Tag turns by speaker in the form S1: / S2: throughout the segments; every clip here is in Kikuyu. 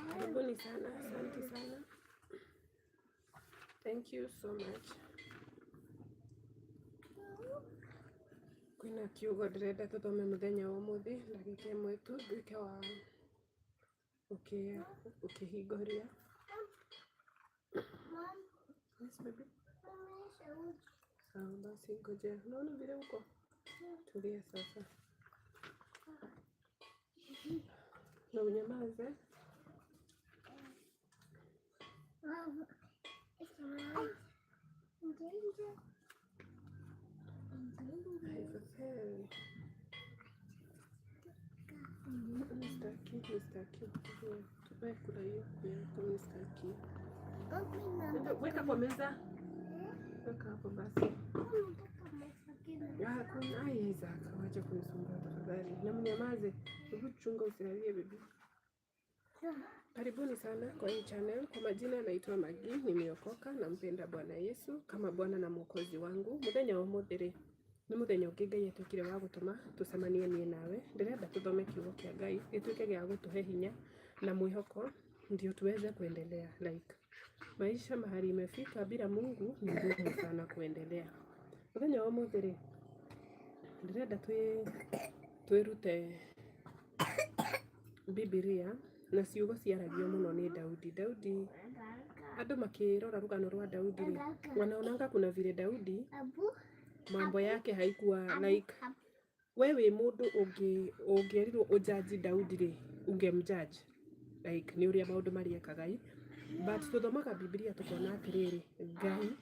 S1: Karibuni sana, asante sana. Thank you so much. Kwĩna kiugo ndĩrenda tũthome mũthenya wa ũmũthĩ, ndagĩka ĩmwe tu nduĩke wa ũkĩhingũria. Yes, baby. Sawa basi, ngojea. Unaona vile uko? Tulia sasa. Na unyamaze. Weka kwa meza, weka hapo basi. Hakuna Isaac, wacha kunisumbua tafadhali, na mnyamaze. Hebu chunga usilalie bibi. Karibuni sana kwa hii channel. Kwa majina naitwa Magi, nimeokoka nampenda Bwana Yesu kama Bwana na Mwokozi wangu. Muthenya wa umuthi ri ni muthenya ungi Ngai atwikire wa gutuma tucemanie nie nawe. Ndirenda tuthome kiugo kia Ngai gituike gia gutuhe hinya na mwihoko ndio tuweze kuendelea. Like maisha mahali imefika bila Mungu ni ngumu sana kuendelea. Muthenya wa umuthi ri ndirenda twirute Bibilia na ciugo ciaragio muno ni Daudi. Daudi andu makirora rugano rwa Daudi ri wanaonanga kuna vile Daudi mambo yake haikuwa like we wi mundu ungerirwo ujudge Daudi ri ungemjudge like ni uria maundu maria ekaga but tuthomaga Bibilia tukona atiriri Ngai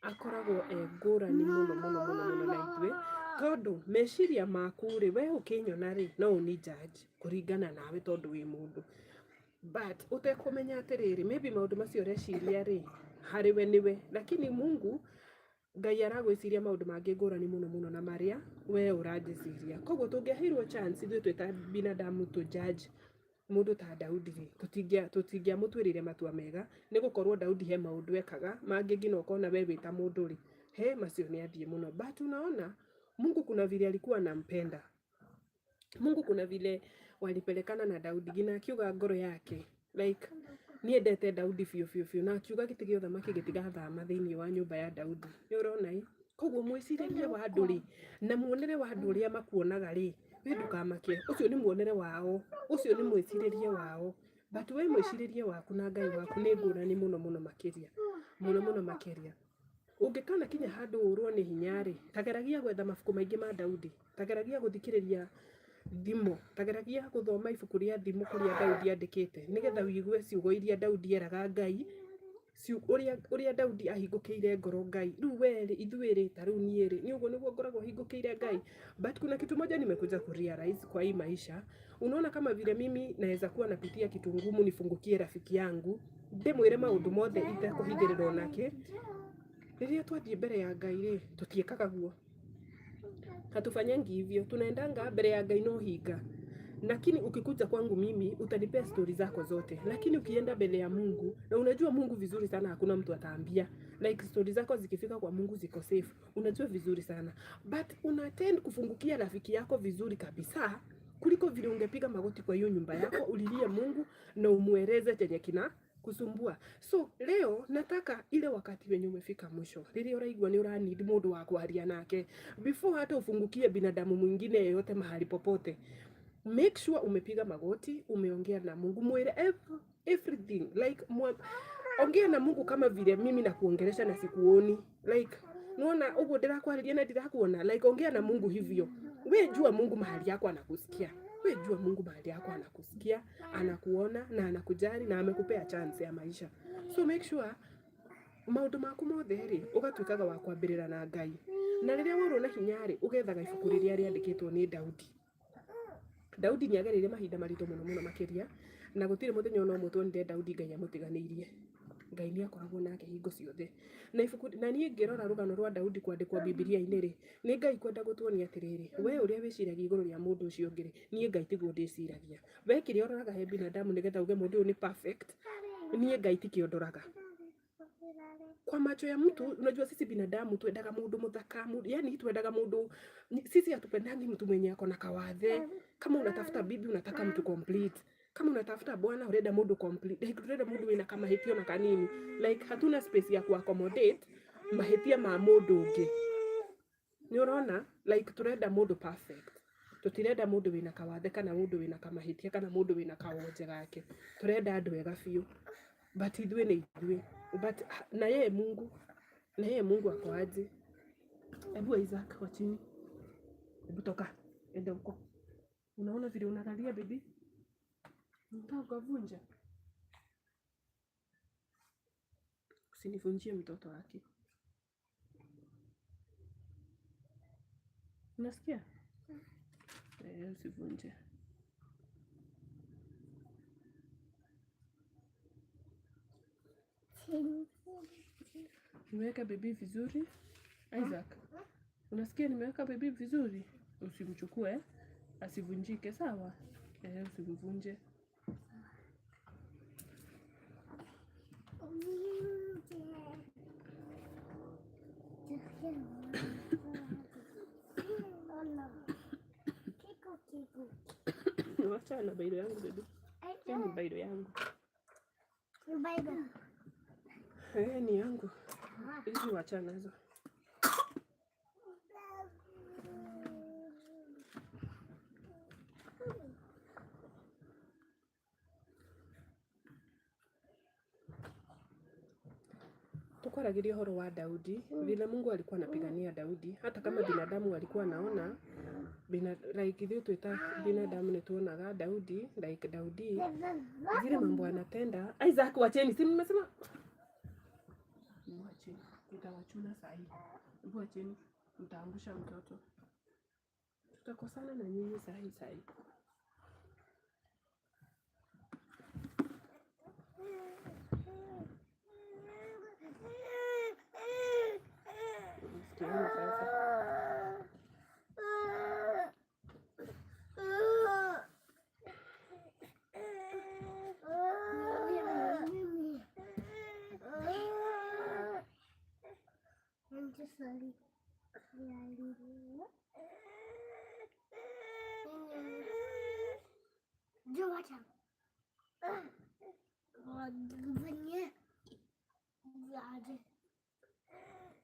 S1: akoragwo e ngũrani mũno mũno mũno mũno na ithuĩ tondũ meciria maku rĩ we ũkĩnyona rĩ no ũni judge kũringana nawe tondũ wĩ mũndũ but ũtekũmenya atĩrĩrĩ maybe maũndũ macio ũreciria rĩ harĩ we nĩwe lakini Mungu Ngai aragwĩciria maũndũ mangĩ ngũrani mũno mũno na marĩa we ũranjĩciria. Koguo tũngĩaheirwo chance ithuĩ twĩ ta binadamu tũ judge Mũndũ ta Daudi rĩ, tũtingĩamũtuĩrĩire matua mega, nĩ gũkorwo Daudi he maũndũ ekaga mangĩ nginya ũkona we wĩ ta mũndũ rĩ, he macio nĩ athiĩ mũno. But unaona Mungu kuna vile alikuwa anampenda. Mungu kuna vile walipelekana na Daudi nginya akiuga ngoro yake like niendete Daudi biũ biũ biũ, na akiuga gĩtĩ gĩa ũthamaki gĩtigathama thĩinĩ wa nyũmba ya Daudi. Nĩ ũrona ĩ? Koguo mwĩcirĩrie wa andũ rĩ, na muonere wa andũ ũrĩa makuonaga rĩ, we ndũkamake, ũcio nĩ muonere wao, ũcio nĩ mwĩcirĩrie wao. But we mwĩcirĩrie waku na Ngai waku nĩ ngũrani mũno mũno makĩria, mũno mũno makĩria. Ũngĩkana kinya handũ ũrwo nĩ hinya rĩ, ta geragia gwetha mabuku maingĩ ma Daudi, ta geragia gũthikĩrĩria thimo, ta geragia gũthoma ibuku rĩa thimo kũrĩa Daudi andĩkĩte, nĩgetha ũigue ciugo iria Daudi eraga Ngai, ũrĩa Daudi ahingũkĩire ngoro Ngai. Rĩu we rĩ, ithuĩ rĩ, ta rĩu niĩ rĩ, nĩ ũguo nĩguo ngoragwo hingũkĩire Ngai. But kuna kitu moja nimekuja kurealize kwa hii maisha. Unaona kama vile mimi naweza kuwa napitia kitu ngumu, nifungukie rafiki yangu, ndĩmwĩre maũndũ mothe itekũhithĩrĩra onake. Rĩrĩa twathiĩ mbere ya Ngai rĩ, tũtiĩkaga guo. Hatufanyangi hivyo, tunaendanga mbere ya Ngai no hinga. Lakini ukikuja kwangu mimi utanipea stori zako zote, lakini ukienda mbele ya Mungu, na unajua Mungu vizuri sana, hakuna mtu ataambia. Like stori zako zikifika kwa Mungu ziko safe, unajua vizuri sana, but una tend kufungukia rafiki yako vizuri kabisa kuliko vile ungepiga magoti kwa hiyo nyumba yako ulilie Mungu na umueleze chenye kina kusumbua. So leo nataka ile wakati wenye umefika mwisho, rĩrĩa ũraigua nĩ ũra need mũndũ wa kwaria nake before hata ufungukie binadamu mwingine yeyote mahali popote, make sure umepiga magoti, umeongea na Mungu, mwire everything like ongea na Mungu kama vile mimi nakuongelesha na sikuoni, like nuona uguo ndĩrakwarĩria na ndirakuona, like ongea na Mungu hivyo. We jua Mungu mahali yako anakusikia. We jua Mungu mahali yako anakusikia, anakuona na anakujali na amekupea chance ya maisha. So make sure maũndũ maku mothe rĩ ũgatuĩkaga wa kwambĩrĩra na Ngai, na rĩrĩa worwo na hinya rĩ, ũgethaga ibuku rĩrĩa rĩandĩkĩtwo nĩ Daudi. Daudi nĩ agereire mahinda maritũ mũno mũno makĩria, na gũtirĩ mũthenya ona ũmwe tuonire Daudi Ngai amũtiganĩirie. Ngai nĩ akoragwo nake hingo ciothe. Na ibuku na niĩ ngĩrora rũgano rwa Daudi kwandĩkwo Bibilia-inĩ rĩ, nĩ Ngai kwenda gũtuonia atĩrĩrĩ, we ũrĩa wĩciragia igũrũ rĩa mũndũ ũcio ũngĩ rĩ, niĩ Ngai tiguo ndĩciragia. We kĩrĩa ũroraga he binadamu nĩgetha uge mũndũ ũyũ nĩ perfect, niĩ Ngai tikĩo ndoraga. Kwa macho ya mtu, unajua sisi binadamu twendaga mũndũ mũthaka, yani twendaga mũndũ, sisi hatupendangi mtu mwenye ako na kawathe. Kama unatafuta bibi unataka mtu complete, kama unatafuta bwana urenda mũndũ complete, like urenda mũndũ wĩna kamahĩtia ona kanini, like hatuna space ya ku accommodate mahĩtia ma mũndũ ũngĩ. Nĩ ũrona, like turenda mũndũ perfect, tũtirenda mũndũ wĩna kawathe kana mũndũ wĩna kamahĩtia kana mũndũ wĩna kawonje gake. Turenda andũ ega biũ, but ithuĩ nĩ ithuĩ. But na yeye Mungu, na yeye Mungu ako aje? Hebu Isaac wa chini, hebu toka enda huko. Unaona vile unalalia baby, unataka ukavunja. Usinivunjie mtoto wake. Unasikia? Eh, usivunje. Nimeweka baby vizuri. Isaac, unasikia nimeweka baby vizuri? Usimchukue, asivunjike, sawa? Eh, usimvunje. Wacha na bairo yangu baby. Hii ni bairo yangu. Eh, ni yangu. Hizi wachana nazo. Tukwaragiria ũhoro wa Daudi, vile Mungu alikuwa anapigania Daudi hata kama binadamu walikuwa naona like ithuĩ twĩta binadamu nĩ tuonaga Daudi, like Daudi zile mambo anatenda. Isaac, wacheni, si nimesema mwacheni, nitawachuna sahi. Hebu wacheni, mtaangusha mtoto, tutakosana na nyinyi sahi sahi. Sikieni sasa.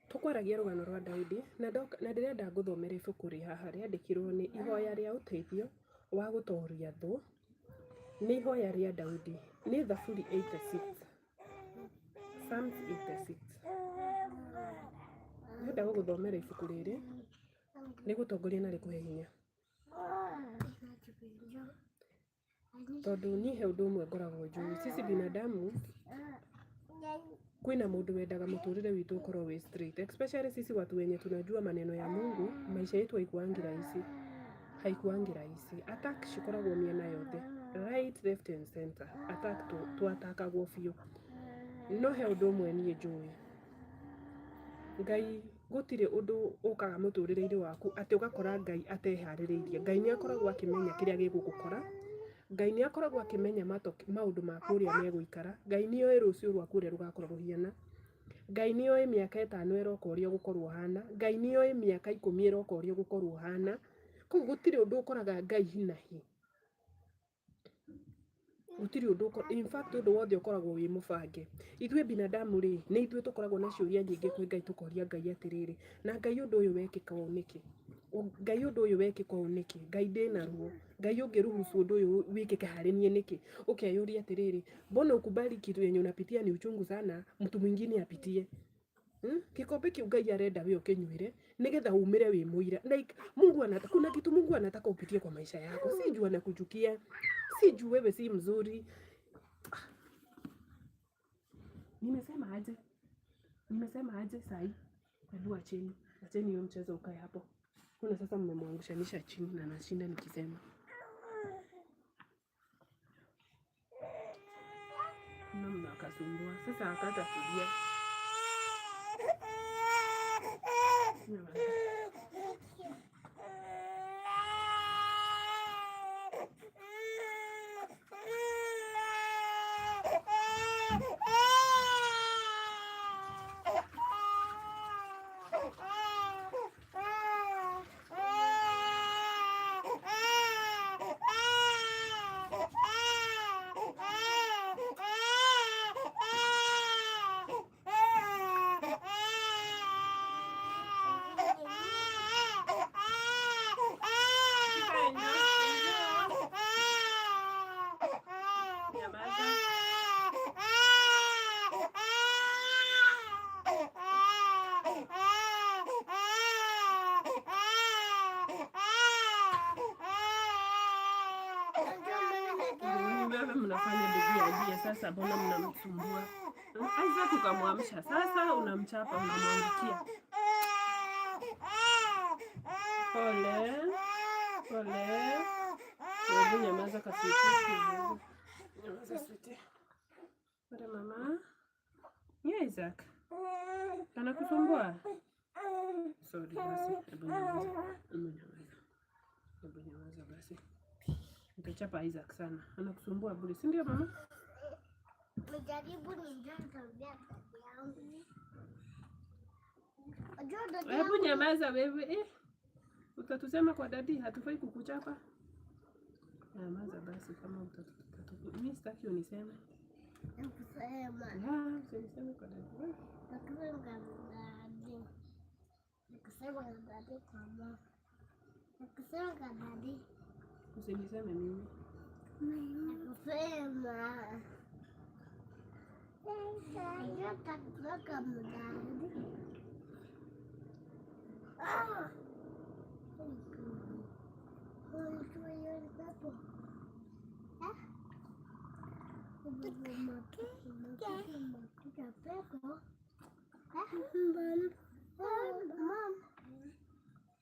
S1: Tũkwaragia rũgano rwa Daudi na ndĩrenda ngũthomere ibuku rĩ haha rĩandĩkirwo nĩ ihoya rĩa ũteithio wa gũtooria thũ. Nĩ ihoya rĩa Daudi, nĩ Thaburi 86, Psalms 86. Ndĩrenda gũgũthomera ibuku rĩrĩ rĩgũtongorie na rĩkũhe hinya. Tondũ niĩ he ũndũ ũmwe ngoragwo njũĩ, sisi binadamu kwĩna mũndũ wendaga mũtũrĩre witũ ũkorwo wĩ straight, especially sisi watu wenye tunajua maneno ya Mungu, maisha yetu haikuangi rahisi, haikuangi rahisi. Attack cikoragwo mĩena yothe, right, left and center. Attack twatakagwo biũ. No he ũndũ ũmwe niĩ njũĩ, Ngai gũtirĩ ũndũ ũkaga mũtũrĩre-inĩ waku atĩ ũgakora Ngai ateharĩrĩirie. Ngai nĩ akoragwo akĩmenya kĩrĩa gĩgũgũkora. Ngai nĩ akoragwo akĩmenya maũndũ maku ũrĩa megũikara. Ngai nĩ oĩ rũciũ rwaku ũrĩa rũgakorwo rũhiana. Ngai nĩ oĩ mĩaka 5 ĩroka ũrĩa ũgũkorwo ũhana. Ngai nĩ oĩ mĩaka 10 ĩroka ũrĩa ũgũkorwo ũhana. Koguo gũtirĩ ũndũ ũkoraga Ngai hi na hi. Gũtirĩ ũndũ, in fact ũndũ wothe ũkoragwo wĩ mũbange. Ithuĩ binadamu rĩ, nĩ ithuĩ tũkoragwo na ciũria nyingĩ kwĩ Ngai tũkoria Ngai atĩrĩrĩ, na Ngai ũndũ ũyũ wekĩka ũũ nĩkĩ? Ngai ũndũ ũyũ wekĩka ũũ nĩkĩ? Ngai ndĩna ruo. Ngai ũngĩruhusu ũndũ ũyũ wĩkĩke harĩ niĩ nĩkĩ? Ũkeyũria atĩrĩrĩ, mbona ukubali kitu yenye unapitia ni uchungu sana, mtu mwingine apitie? Gĩkombe kĩu Ngai arenda we ũkĩnyuĩre nĩgetha umĩre wĩ mũira. Like Mungu anataka, kuna kitu Mungu anataka upitie kwa maisha yako. Si juu anakuchukia, si juu wewe si mzuri. Nimesema aje? Nimesema aje sahi? Hebu acheni, acheni hiyo mchezo ukae hapo. Kuna sasa mmemwangushanisha chini na nashinda nikisema. Namna akasumbua. Sasa akata kulia. Wewe mnafanya bidii aje sasa, mbona mnamsumbua? Isaac ukamwamsha sasa, unamchapa unamwangukia. Pole pole, hebu nyamaza kaswiti, nyamaza switi. Pole mama. Ni Isaac anakusumbua? Sorry basi, hebu nyamaza, hebu nyamaza, hebu nyamaza basi. Utachapa Isaac sana, anakusumbua bure, si ndio mama? Hebu nyamaza wewe eh. Utatusema kwa dadi, hatufai kukuchapa. Nyamaza basi kama utatu. Mimi sitaki uniseme. Nakusema. Usiniseme kwa dadi.
S2: Nakusema kwa dadi.
S1: Usiniseme mimi.
S2: Nakusema.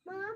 S2: Mom.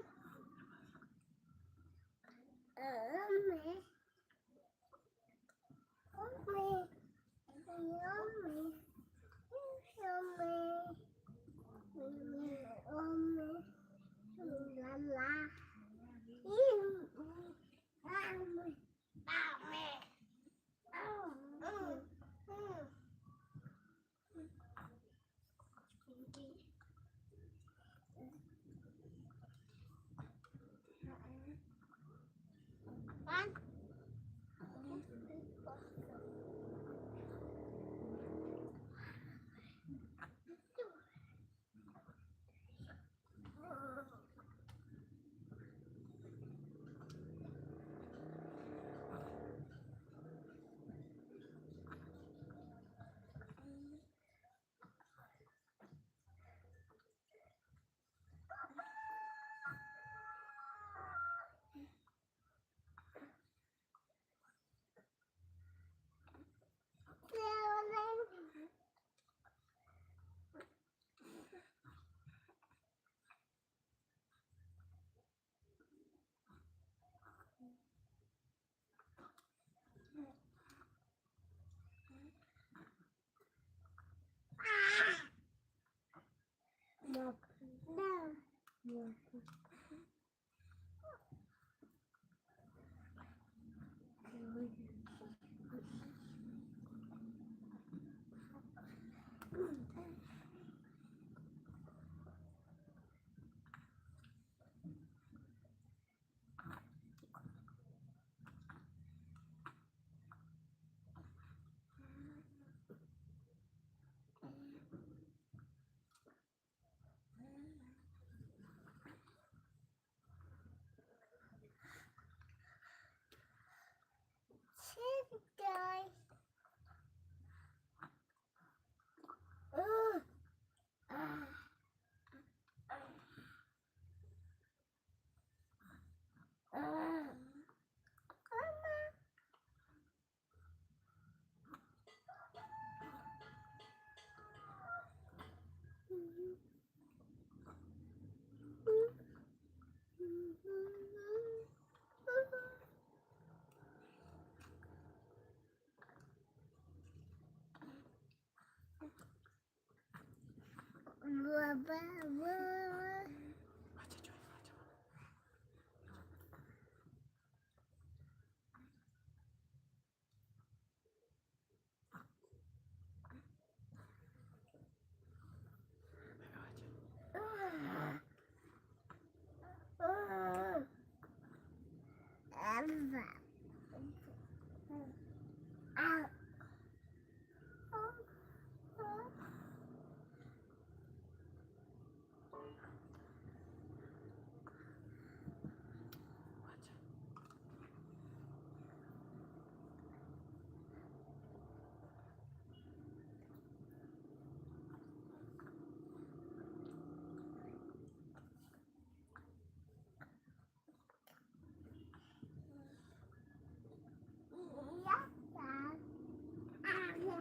S2: One.
S1: Acha Joy, acha. Wewe acha. Acha.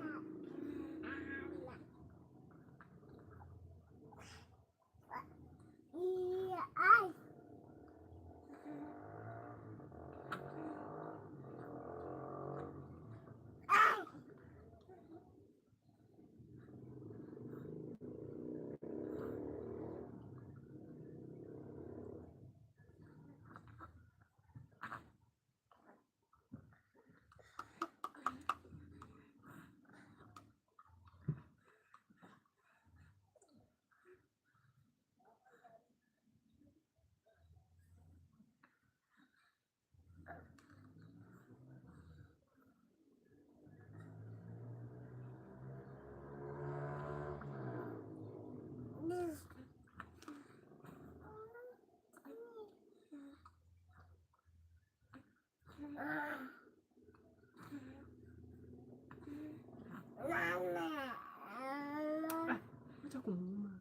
S1: Acha kumuuma.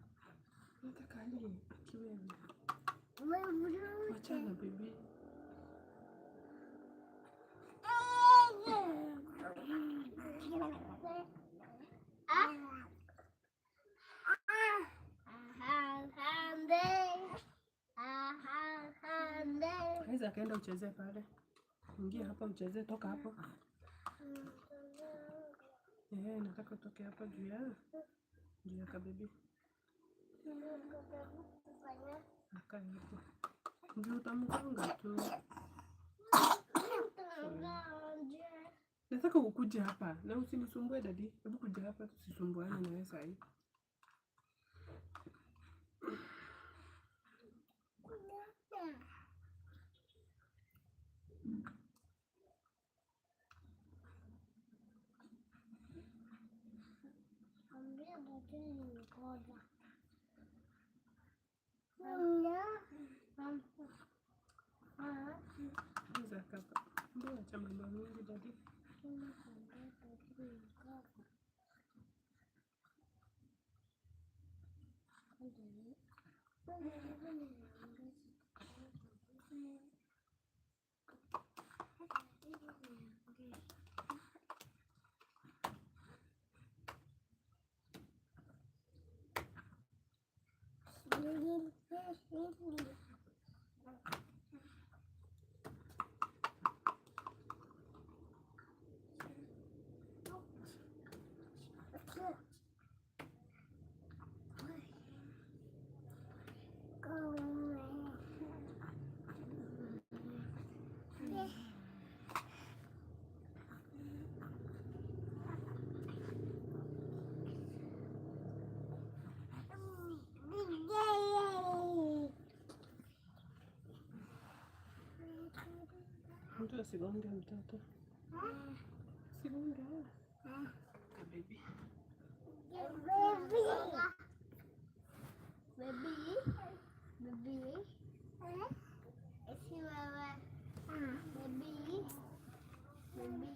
S1: Nataka alie akiwewe. Wachana baby. Aweza akaenda uchezee pale. Ingia hapa uchezee, toka hapo. Eh, nataka utoke hapa juu ya kabebi. Akae hapo. Ndio utamgonga tu. Nataka ukuje hapa na usinisumbue daddy. Hebu kuja hapa tusisumbuane na wewe sahi. Anza kaka. Mbona acha mambo mingi daddy? Mtu asigonge mtoto. Sigonge. Baby.
S2: Baby. Baby. Baby.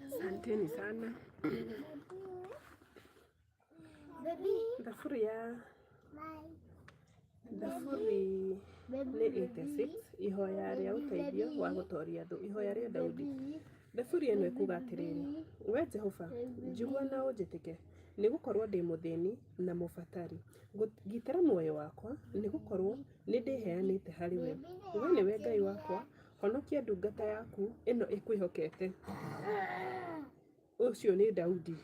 S2: Baby.
S1: Asanteni sana. Thaburi ya Thaburi nĩ 86, ihoya rĩa ũteithio wa gũtooria thũ, ihoya rĩa Daudi. Thaburi ĩno ĩkuuga atĩrĩrĩ, Wee Jehova, njigua na ũnjĩtĩke, nĩ gũkorũo ndĩ mũthĩni na mũbatari. Gitĩra muoyo wakwa, nĩ gũkorũo nĩ ndĩheanĩte harĩ we. Wee nĩwe Ngai wakwa, honokia ndungata yaku ĩno ĩkwĩhokete. Ũcio nĩ Daudi.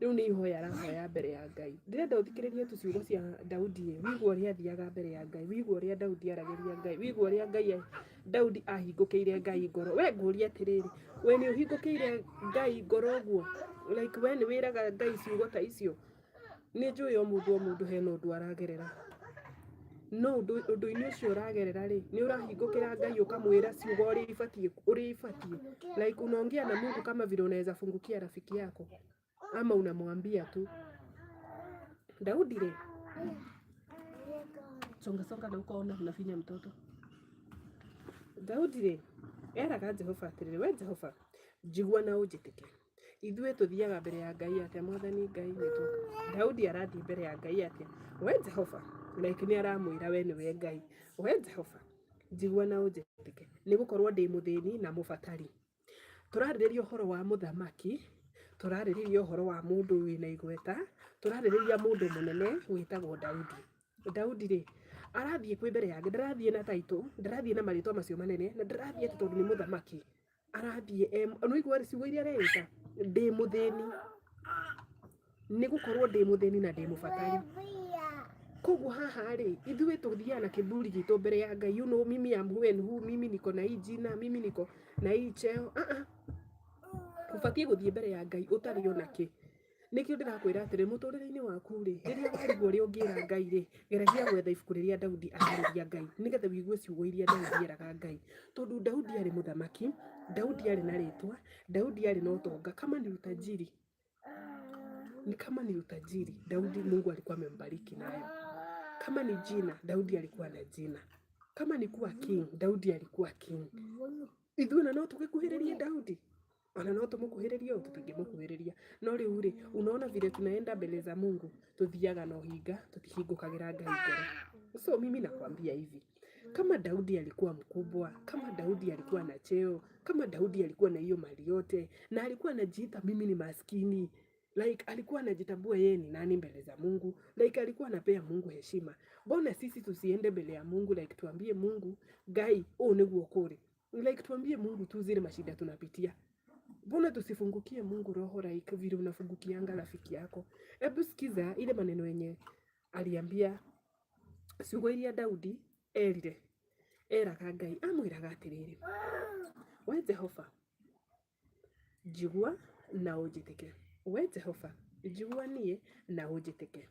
S1: Rĩu nĩ ihoya arahoya mbere ya Ngai. Ndĩrenda ũthikĩrĩrie tu ciugo cia Daudi ĩ, wĩigue ũrĩa athiaga mbere ya Ngai, wĩigue ũrĩa Daudi aragĩria Ngai, wĩigue ũrĩa Ngai Daudi ahingũkĩire Ngai ngoro. We ngũrie atĩrĩrĩ, we nĩ ũhingũkĩire Ngai ngoro ũguo? Like we nĩ wĩraga Ngai ciugo ta icio? Nĩ njũĩ o mũndũ o mũndũ hena ũndũ aragerera. No ũndũ-inĩ ũcio ũragerera rĩ, nĩ ũrahingũkĩra Ngai ũkamwĩra ciugo ũrĩa ibatiĩ, ũrĩa ibatiĩ. Like unaongea na Mungu kama vile unaweza fungukia rafiki yako ama unamwambia tu. Daudi rĩ, songa songa na huko ona unafinya mtoto. Daudi rĩ, eraga Jehova atĩrĩrĩ, we Jehova, njigua na ũnjĩtĩke. Ithuĩ tũthiaga mbere ya Ngai atĩa? Mwathani Ngai witũ. Daudi arathiĩ mbere ya Ngai atĩa? We Jehova, like nĩ aramwĩra we nĩwe Ngai. We Jehova, njigua na ũnjĩtĩke, nĩ gũkorwo ndĩ mũthĩni na mũbatari. Tũrarĩrĩria ũhoro wa mũthamaki, tũrarĩrĩria ũhoro wa mũndũ wĩna igweta, tũrarĩrĩria mũndũ mũnene wĩtagwo Daudi. Daudi rĩ, arathiĩ kwĩ mbere ya Ngai, ndarathiĩ na title, ndarathiĩ na marĩtwa macio manene, na ndarathiĩ atĩ tondũ nĩ mũthamaki. Arathiĩ e, nĩwaigua ciugo iria areĩta, ndĩ mũthĩni, nĩ gũkorwo ndĩ mũthĩni na ndĩ mũbatari. Koguo haha rĩ, ithuĩ tũthiaga na kiburi gitũ mbere ya Ngai, you know, mimi am who and who, mimi niko na hii jina, mimi niko na hii cheo. Ah ah. Ũbatiĩ gũthiĩ mbere ya Ngai ũtarĩ ona kĩ. Nĩkĩo ndĩrakwĩra atĩrĩ, mũtũrĩre-inĩ waku rĩ, rĩrĩa warigwo ũrĩa ũngĩra Ngai rĩ, geragia gwetha ibuku rĩrĩa Daudi ararĩria Ngai, nĩgetha ũigue ciugo iria Daudi eraga Ngai. Tondũ Daudi arĩ mũthamaki, Daudi arĩ na rĩtwa, Daudi arĩ na ũtonga, kama ni utajiri, ni kama ni utajiri, Daudi Mungu alikuwa amembariki nayo. Kama ni jina, Daudi alikuwa na jina. Kama ni kuwa king, Daudi alikuwa king. Ithuĩ ona no tũgĩkuhĩrĩrie Daudi? Ona no tũmũkuhĩrĩrie ũũ? Tũtingĩmũkuhĩrĩria. No rĩu rĩ, unaona vile tunaenda mbele za Mungu, tuthiaga na ũhinga, tũtihingũkagĩra Ngai ngoro. So mimi nakwambia hivi, kama Daudi alikuwa mkubwa, kama Daudi alikuwa na cheo, kama Daudi alikuwa na hiyo mali yote, na alikuwa anajiita mimi ni maskini, like alikuwa anajitambua yeye ni nani mbele za Mungu, like alikuwa anapea Mungu heshima. Mbona sisi tusiende mbele ya Mungu like tuambie Mungu, Ngai, ũũ nĩguo kũrĩ. Like tuambie Mungu tu zile mashida tunapitia. Mbona tusifungukie Mungu roho like vile unafungukianga rafiki yako? Hebu sikiza ile maneno yenye aliambia, ciugo iria Daudi erire eraga Ngai, amwĩraga atĩrĩrĩ, we Jehova, njigua na ũnjĩtĩke. We Jehova, njigua niĩ na ũnjĩtĩke.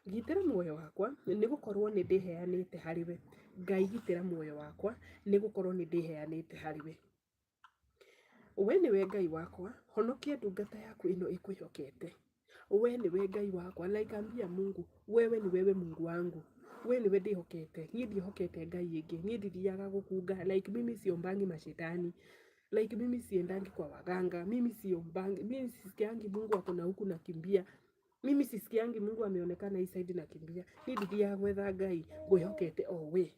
S1: Gitĩra muoyo wakwa, nĩ gũkorwo nĩ ndĩheanĩte harĩ we. Ngai gitĩra muoyo wakwa, nĩ gũkorwo nĩ ndĩheanĩte harĩ we. We nĩwe Ngai wakwa, honokia ndungata yaku ĩno ĩkwĩhokete. We nĩwe Ngai wakwa, like ambia Mungu, wewe ni wewe Mungu wangu. We nĩwe ndĩhokete, niĩ ndiĩhokete Ngai ĩngĩ, niĩ ndithiaga gũkunga, like mimi siombangi mashetani. Like mimi siendangi kwa waganga, mimi siombangi, mimi sisikiangi Mungu ako na huku nakimbia. Mimi sisikiangi Mungu ameonekana hii side nakimbia. Niĩ ndithiaga gwetha Ngai, ngwĩhokete o we.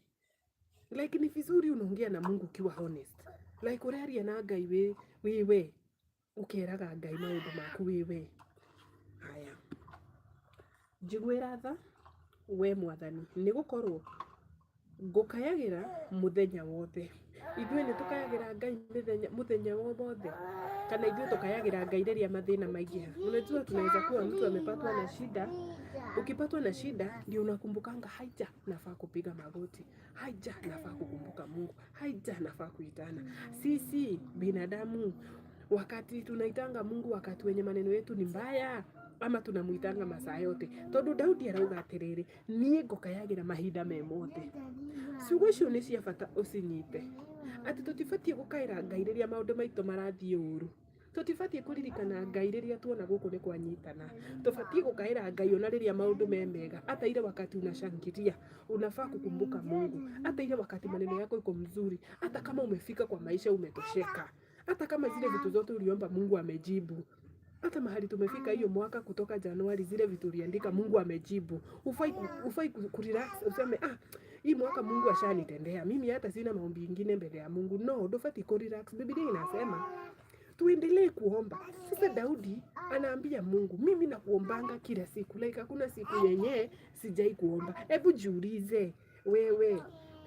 S1: Like ni vizuri unaongea na Mungu ukiwa honest. Like ũraria na Ngai wĩ wĩ we. Ũkeraga Ngai maũndũ maku wĩ we. Haya. Njiguĩra tha we Mwathani, nĩ gũkorwo ngũkayagĩra mũthenya wothe. Ithuĩ nĩ tũkayagĩra Ngai mĩthenya mũthenya wothe, kana ithuĩ tũkayagĩra Ngai rĩrĩa mathĩna maingĩha. Unajua tunaweza kuwa mtu amepatwa na shida. Ukipatwa na shida ndio unakumbukanga, haija nafaa kupiga magoti, haija nafaa kukumbuka Mungu, haija nafaa kuitana. Sisi binadamu wakati tunaitanga Mungu wakati wenye maneno yetu ni mbaya ama tunamuitanga masaa yote, tondu Daudi arauga atiriri, niĩ ngũkayagĩra mahinda me mothe. Ciugo icio nĩ cia bata ũcinyite, atĩ tũtibatiĩ gũkaĩra Ngai rĩrĩa maũndũ maitũ marathiĩ ũru, tũtibatiĩ kũririkana Ngai rĩrĩa tuona gũkũ nĩ kwanyitana, tũbatiĩ gũkaĩra Ngai ona rĩrĩa maũndũ me mega, hata ile wakati unashangilia unafaa kukumbuka Mungu, hata ile wakati maneno yako iko mzuri, hata kama umefika kwa maisha umetosheka. Hata kama zile vitu zote uliomba Mungu amejibu, hata mahali tumefika hiyo mwaka kutoka Januari, zile vitu uliandika Mungu amejibu, ufai kurelax useme, "Ah, hii mwaka Mungu ashanitendea mimi, hata sina maombi ingine mbele ya Mungu." No, ndũbatiĩ kurelax. Biblia inasema tuendelee kuomba. Sasa Daudi anaambia Mungu, "Mimi nakuombanga kila siku, like hakuna siku yenye sijai kuomba." Hebu jiulize wewe,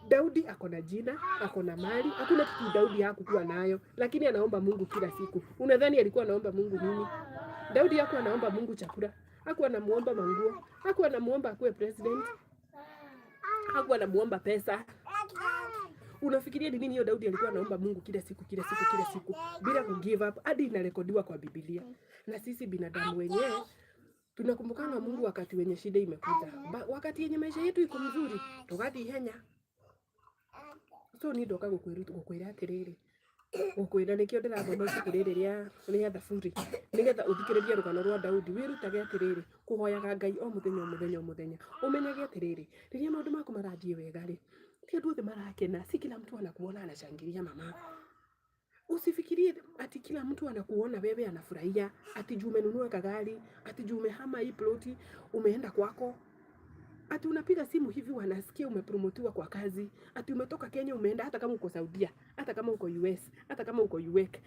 S1: Daudi ako na jina, ako na mali, hakuna kitu Daudi hakukuwa nayo, lakini anaomba Mungu kila siku. Unadhani alikuwa anaomba Mungu nini? Daudi hakuwa anaomba Mungu chakula, hakuwa anamuomba manguo, hakuwa anamuomba akuwe president, hakuwa anamuomba pesa. Unafikiria ni nini hiyo Daudi alikuwa anaomba Mungu kila siku, kila siku, kila siku bila ku give up, hadi inarekodiwa kwa Biblia? Na sisi binadamu wenyewe tunakumbukanga Mungu wakati wenye shida imekuja. Wakati yenye maisha yetu iko mzuri, tugathi ihenya. So ni ndoka gukwira atiriri, gukwira nikio ndirathoma ibuku riri ria Thaburi, nigetha uthikiririe rugano rwa Daudi, wirutage atiriri kuhoyaga Ngai o muthenya, o muthenya, o muthenya. Umenyage atiriri, riria maundu maku marathie wega ri, ti andu othe marakena. Si kila mtu anakuona anashangilia, mama. Usifikirie ati kila mtu anakuona wewe anafurahia, ati juu umenunua kagari, ati juu umehama hii ploti umeenda kwako, ati unapiga simu hivi wanasikia umepromotiwa kwa kazi, ati umetoka Kenya umeenda, hata kama uko Saudia, hata kama uko US, hata kama uko UK,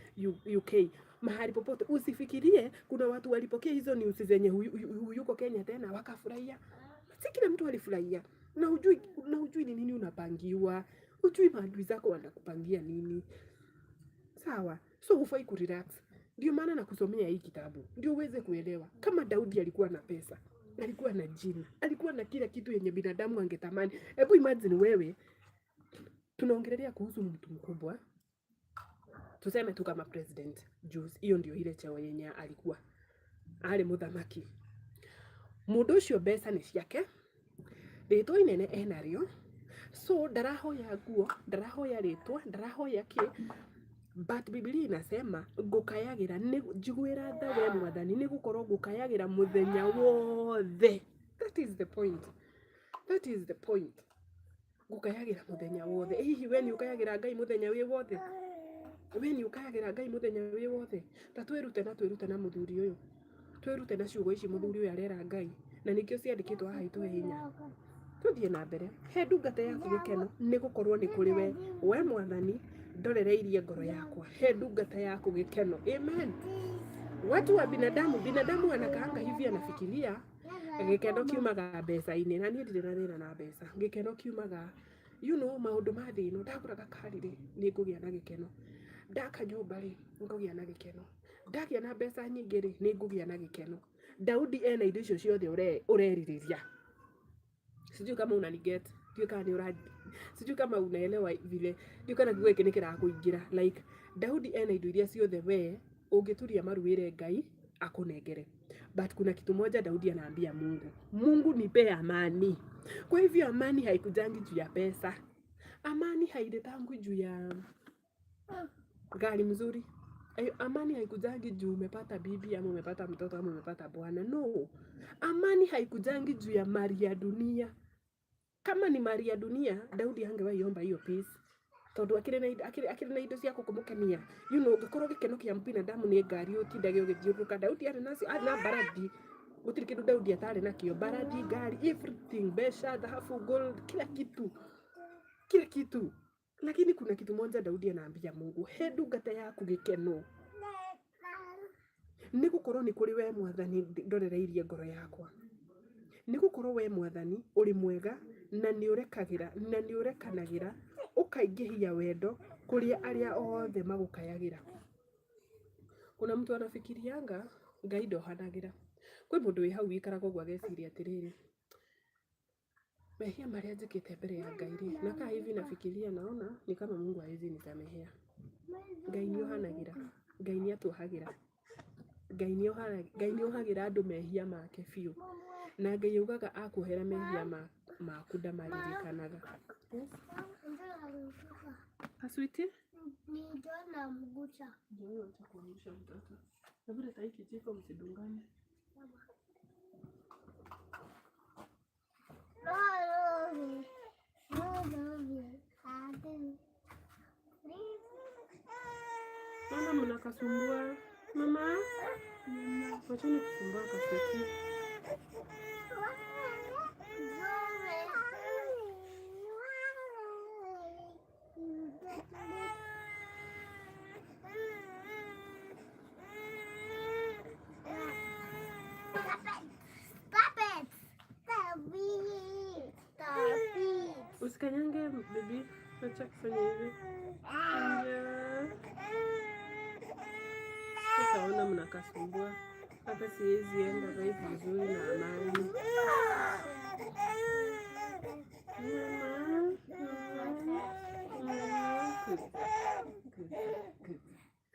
S1: UK, mahali popote, usifikirie kuna watu walipokea hizo news zenye huyuko Kenya tena wakafurahia. Si kila mtu alifurahia, na hujui ni nini unapangiwa, hujui maadui zako wanakupangia nini. Sawa, so hufai kurelax. Ndio maana nakusomea hii kitabu, ndio uweze kuelewa. Kama Daudi alikuwa na pesa, alikuwa na jina, alikuwa na kila kitu yenye binadamu angetamani. Hebu imagine wewe, tunaongelea kuhusu mtu mkubwa, tuseme tu kama president, juu hiyo ndio ile cheo yenye alikuwa, arĩ mũthamaki. Mũndũ ũcio mbeca nĩ ciake, rĩtwa inene enarĩo, so ndarahoya nguo, ndarahoya rĩtwa, ndarahoya kĩ, but Biblia inasema, "Ngũkayagĩra nĩ njiguĩra tha we Mwathani, nĩ gũkorwo ngũkayagĩra mũthenya wothe." That is the point, that is the point. Ngũkayagĩra mũthenya wothe. Hihi we nĩ ũkayagĩra Ngai mũthenya wĩ wothe? We nĩ ũkayagĩra Ngai mũthenya wĩ wothe? Ta twĩrute na twĩrute na mũthuri ũyũ, twĩrute na ciugo ici mũthuri ũyũ arera Ngai, na nĩkĩo ciandĩkĩtwo haha itũhe hinya tũthiĩ na mbere. "He ndungata yaku gĩkeno, nĩ gũkorwo nĩ kũrĩ we, we Mwathani, ndorereirie ngoro yakwa. He ndungata yaku gĩkeno." Amen. Watu wa binadamu, binadamu anakaanga hivi, anafikiria gĩkeno kiumaga mbeca-inĩ, na niĩ ndirĩ na thĩna na mbeca. Gĩkeno kiumaga maũndũ ma thĩ ĩno. Ndagũra gakari rĩ, nĩ ngũgĩa na gĩkeno. Ndaka nyũmba rĩ, ngũgĩa na gĩkeno. Ndagĩa na mbeca nyingĩ rĩ, nĩ ngũgĩa na gĩkeno. Daudi ena indo icio ciothe ũrerirĩria. Sijui kama unaniget, sijui kama ni ura, sijui kama unaelewa vile, sijui kana kiugo gĩkĩ nĩ kĩrakũingĩra. Like Daudi ena indo iria ciothe we ũngĩturia maru wĩre Ngai akũnengere, but kuna kitu moja Daudi anaambia Mungu, "Mungu, nipe amani." Kwa hivyo amani haikujangi juu ya pesa, amani hailetangwi juu ya gari mzuri. Amani haikujangi juu umepata bibi ama umepata mtoto ama umepata bwana. No, amani haikujangi juu ya mali ya dunia. Kama ni mali ya dunia, Daudi angewahi omba hiyo peace, tondu akĩrĩ na indo cia kũmũkenia. Ũngĩkorwo gĩkeno kĩa binadamu nĩ ngari ũtindage ũgĩthiũrũrũka, Daudi arĩ nacio, arĩ na mbarathi. Gũtirĩ kĩndũ Daudi atarĩ nakĩo: mbarathi, ngari, everything, mbeca, dhahabu, gold, kila kitu, kila kitu. Lakini kuna kitu moja Daudi anaambia Mungu, "He ndungata yaku gĩkeno, nĩ gũkorwo nĩ kũrĩ we Mwathani ndorereirie ngoro yakwa, nĩ gũkorwo we Mwathani ũrĩ mwega na nĩ ũrekagĩra na nĩ ũrekanagĩra ũkaingĩhia wendo kũrĩ arĩa othe magũkayagĩra." Kuna mtu anafikirianga Ngai ndohanagĩra. Kwĩ mũndũ wĩ hau wĩikaraga ũguo ageciria atĩrĩrĩ, mehia marĩa njĩkĩte mbere ya Ngai rĩ, nakaa hivi nafikiria, naona ni kama Mungu hawezi nisamehea. Ngai nĩ ohanagĩra, Ngai nĩ atuohagĩra, Ngai nĩ ohagĩra andũ mehia make biũ, na Ngai augaga akuohera mehia maku ndamaririkanaga. Yes? Aswiti?
S2: Namgusa.
S1: Ndio acha kuangusha mtoto. Hebu leta hii kijiko msidungane.
S2: No, no, no, no.
S1: Mbona mnakasumbua? Mama, wacheni kusumbua kaseti.
S2: Stop it! Stop it! Stop it!
S1: Usikanyange baby, acha kufanya hivi. Anja. Sasa ona mnakasumbua. Hata siwezi enda live vizuri na amani. Mama, mama, mama. Kuza, kuza,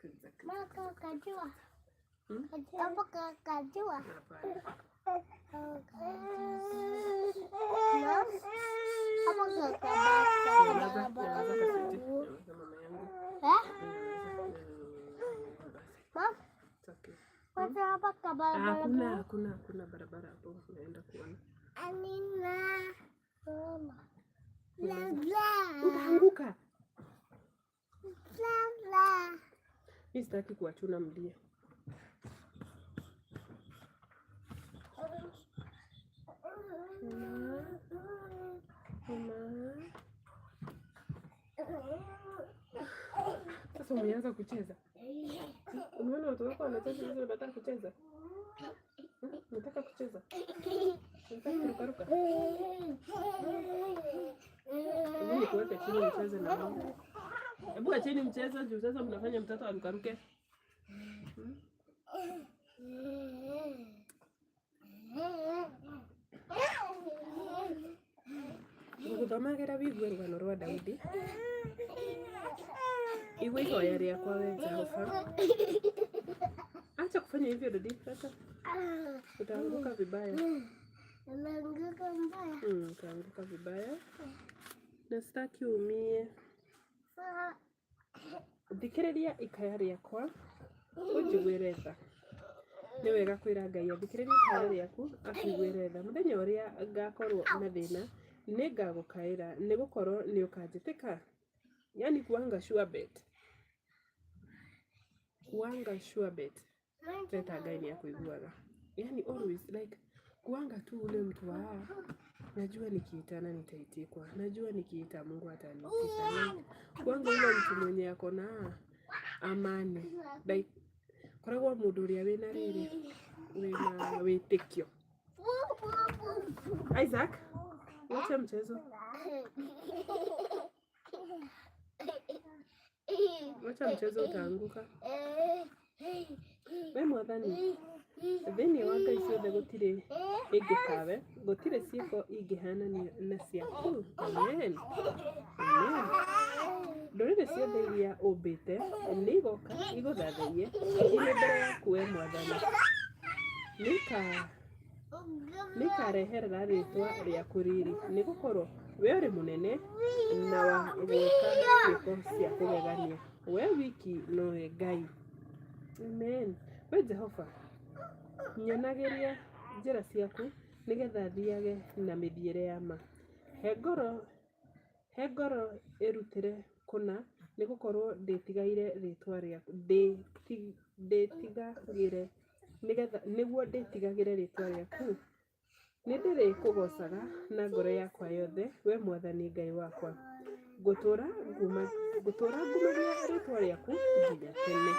S1: kuza, kuza.
S2: Mama kajua.
S1: Hmm?
S2: Hapa kajua.
S1: Hapana.
S2: Hapa
S1: Nyamaza, nyamaza kaseti. Nyamaza mama yangu. Nyamaza. It's okay. Hakuna, hakuna, hakuna barabara hapo unaenda kuona. Utaanguka. Mi sitaki kuwachuna mlie. Mama, mama. Sasa umeanza kucheza. Umeona watu wako wanacheza sasa unataka kucheza? Hmm? Unataka kucheza? Unataka kurukaruka? Hebu nikuweke chini mcheze na mimi. Hebu acheni mchezo juu sasa mnafanya mtoto arukaruke. Hmm? Ngũgũthomagĩra wigue rũgano rwa Daudi. Igua ihoya rĩakwa we Jehova. Acha kufanya hivyo Dodi, acha. Utaanguka vibaya. Utaanguka vibaya. Na sitaki uumie. Thikĩrĩria ikaya rĩakwa ũnjiguĩre tha. Nĩ wega kwĩra Ngai athikĩrĩrie ikaya rĩaku akũiguĩre tha. Mũthenya ũrĩa ngakorwo na thĩna nĩngagũkaĩra nĩgũkorwo nĩũkanjĩtĩka. Yani kuanga sure bet. Kuanga sure bet. Leta Ngai nĩ akũiguaga. Yani always like kuanga tu ule mtu wa najua nikiitana nitaitikwa, najua nikiita Mungu ataniitika. Like, kuanga ule mtu mwenye ako na amani like koragwo mũndũ ũrĩa wĩna rĩrĩ wĩna wĩtĩkio. Isaac, wacha mchezo, wacha mchezo, utaanguka. We Mwathani, thĩinĩ wa ngai ciothe gũtirĩ ĩngĩ tawe, gũtirĩ ciĩko ingĩhananio na ciaku. Amen. Amen. Ndũrĩrĩ ciothe iria ũmbĩte nĩ igoka igũthathaiye irĩ mbere yaku we Mwathani. Nĩikareherera rĩĩtwa rĩaku riri, nĩgũkorwo we ũrĩ mũnene na wa gwĩka ciĩko cia kũgegania. We wiki nowe Ngai. Amen. We Jehova, nyonagĩria njĩra ciaku nĩgetha thiage na mĩthiĩre ya ma. He ngoro ĩrutĩre kũna nĩgũkorwo ndĩtigagĩre rĩĩtwa rĩaku. Ndĩtigagĩre nĩgetha nĩguo ndĩtigagĩre rĩĩtwa rĩaku. Nĩndĩrĩkũgoocaga na ngoro yakwa yothe, we Mwathani Ngai wakwa. Ngũtũũra ngumagia rĩĩtwa rĩaku nginya tene.